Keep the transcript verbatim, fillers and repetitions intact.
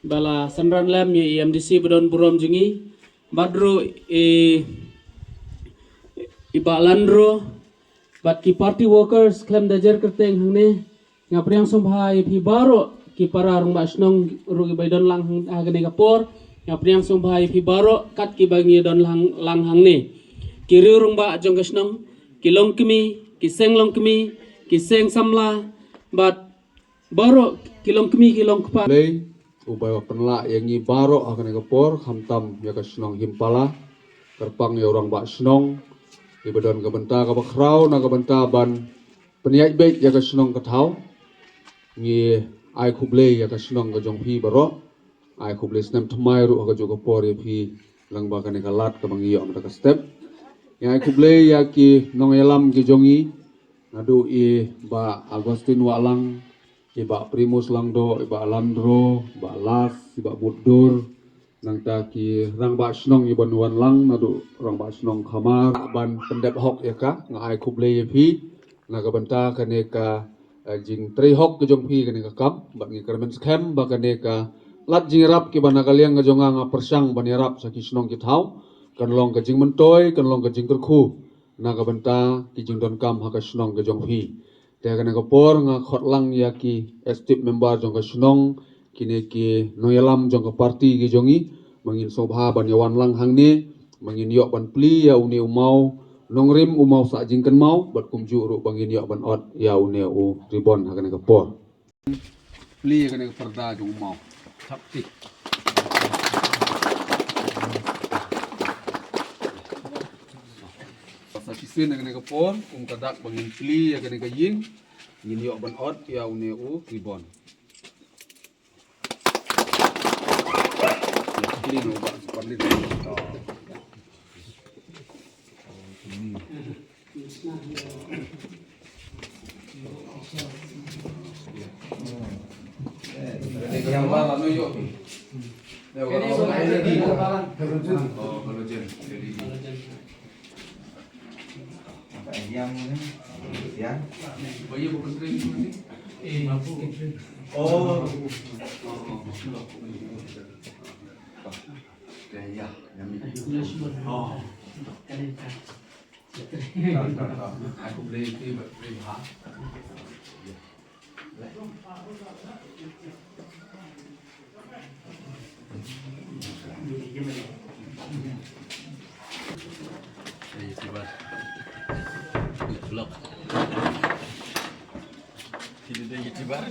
Ba la synran lem ïa i M D C ba don burom jong ngi. Bad ruh i, i Bah Landro bad ki party workers khlem da jer kyrteng hangne. Nga pdiang sngewbha ïa phi baroh ki para rangbah shnong ruh kiba don lang hang, ha kane ka por. Nga pdiang sngewbha ïa phi baroh kat kiba ngi don lang, lang hangne. Ki riew rangbah jong ka shnong, ki longkmie, ki seng longkmie, ki seng samla, bad baroh ki longkmie ki longkpa. Lei uba ïa pynlah ïa ngi baroh ha kane ka por, khamtam ïa ka shnong Himpala, kyrpang ïa u rangbah shnong iba don ka bynta kaba khraw na ka bynta ban pynïaid beit ïa ka shnong ka thaw. Ngi ai khublei ïa ka shnong ka jong phi baroh. Ai khublei snem thymmai ruh ha kajuh ka por ïa phi lyngba kane ka lad kaba ngi ïoh mynta ka step. Ngi ai khublei ïa ki nongïalam ki jong ngi, naduh i Bah Augustine Wahlang, i Bah Primus Langdoh, i Bah Landro, Bah Las, i Bah Mutdur, nangta ki rangbah shnong iba wan lang, naduh rangbah shnong Khamar ban pyndep hok ïa ka. Nga ai khublei ïa phi na ka bynta kane ka, eh, jingtrei hok ka jong phi kane ka kam. Bad ngi kyrmen skhem ba kane ka lad jingïarap kiba na ka liang ka jong nga, nga pyrshang ban ïarap sha ki shnong ki thaw, kan long ka jingmyntoi, kan long ka jingkyrkhu na ka bynta ki jingdonkam ha ka shnong ka jong phi. Te ha kane ka por nga khot lang ïa ki executive member jong ka shnong, kine ki nongïalam jong ka party ki jong ngi, ba ngin sngewbha ban ïa wan lang hangne, ba ngin ïoh ban plie ïa une u maw nongrim, u maw sah jingkynmaw, bad kumjuh ruh ba ngin ïoh ban ot ïa une u ribbon ha kane ka por. Plie ïa kane ka pyrda jong u maw. Chaptik. Sa shisien ïa kane ka por, kum ka dak ba ngin plie ïa kane ka ïing, ngin ïoh ban ot ïa une u ribbon. Plie noh ba, plie. Oh. YouTuber. Vlog. Kita dah YouTuber.